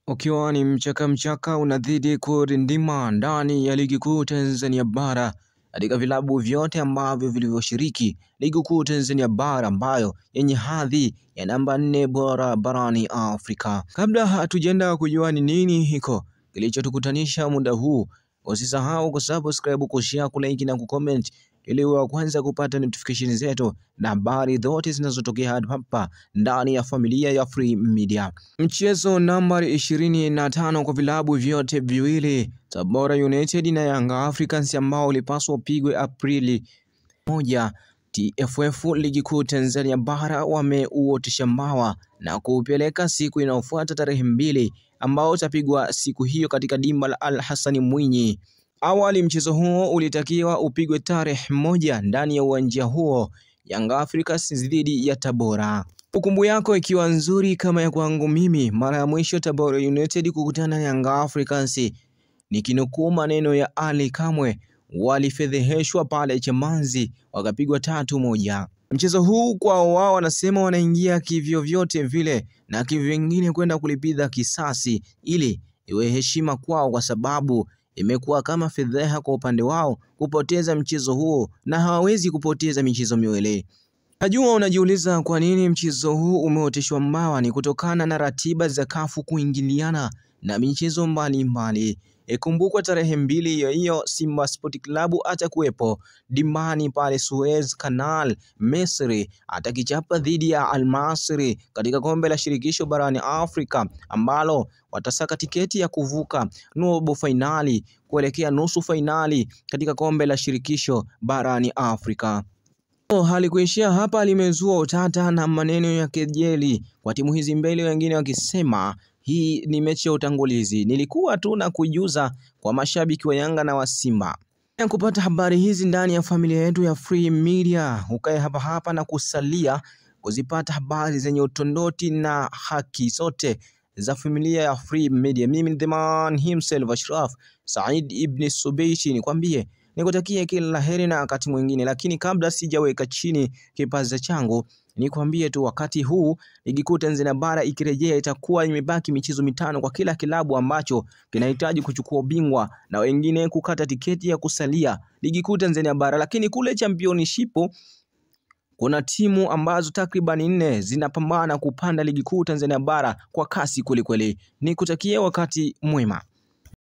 Ukiwa ni mchaka mchaka unazidi kurindima ndani ya ligi kuu Tanzania bara katika vilabu vyote ambavyo vilivyoshiriki ligi kuu Tanzania bara ambayo yenye hadhi ya namba 4 bora barani Afrika. Kabla hatujaenda kujua ni nini hiko kilichotukutanisha muda huu, usisahau kusubscribe, kushare, kulike na kucomment ili wa kwanza kupata notification zetu na habari zote zinazotokea hapa ndani ya familia ya Free Media. Mchezo nambari 25 kwa vilabu vyote viwili, Tabora United na Yanga Africans, ambao ulipaswa upigwe Aprili 1. TFF ligi kuu Tanzania bara wameuotesha mbawa na kuupeleka siku inayofuata tarehe 2, ambao utapigwa siku hiyo katika dimba la Al Hassan Mwinyi. Awali mchezo huo ulitakiwa upigwe tarehe 1 ndani ya uwanja huo, Yanga Africans dhidi ya Tabora. Ukumbu yako ikiwa nzuri kama ya kwangu mimi, mara ya mwisho Tabora United kukutana na Yanga Africans, nikinukuu maneno ya Ali Kamwe, walifedheheshwa pale Chamanzi wakapigwa 3-1. Mchezo huu kwa wao wanasema wanaingia kivyovyote vile na kivyengine kwenda kulipiza kisasi ili iwe heshima kwao, kwa sababu imekuwa kama fedheha kwa upande wao kupoteza mchezo huo na hawawezi kupoteza michezo miwili. Najua unajiuliza kwa nini mchezo huu umeoteshwa mbawa. Ni kutokana na ratiba za kafu kuingiliana na michezo mbalimbali. Ikumbukwa tarehe 2 hiyo hiyo Simba Sport Club atakuwepo dimbani pale Suez Canal, Misri, atakichapa dhidi ya Al Masry katika kombe la shirikisho barani Afrika ambalo watasaka tiketi ya kuvuka robo fainali kuelekea nusu fainali katika kombe la shirikisho barani Afrika. Halikuishia hapa, limezua utata na maneno ya kejeli kwa timu hizi mbili, wengine wakisema hii ni mechi ya utangulizi. Nilikuwa tu na kujuza kwa mashabiki wa Yanga na wa Simba. Kupata habari hizi ndani ya familia yetu ya Free Media, ukae hapa hapa na kusalia kuzipata habari zenye utondoti na haki zote za familia ya Free Media. Mimi ni the man himself Ashraf Said Ibn Subeishi, nikwambie nikutakie kila laheri na wakati mwingine, lakini kabla sijaweka chini kipaza changu nikwambie tu wakati huu ligi kuu Tanzania bara ikirejea itakuwa imebaki michezo 5 kwa kila kilabu ambacho kinahitaji kuchukua ubingwa na wengine kukata tiketi ya kusalia ligi kuu Tanzania bara. Lakini kule championship kuna timu ambazo takriban 4 zinapambana kupanda ligi kuu Tanzania bara kwa kasi kweli kweli. Nikutakie wakati mwema.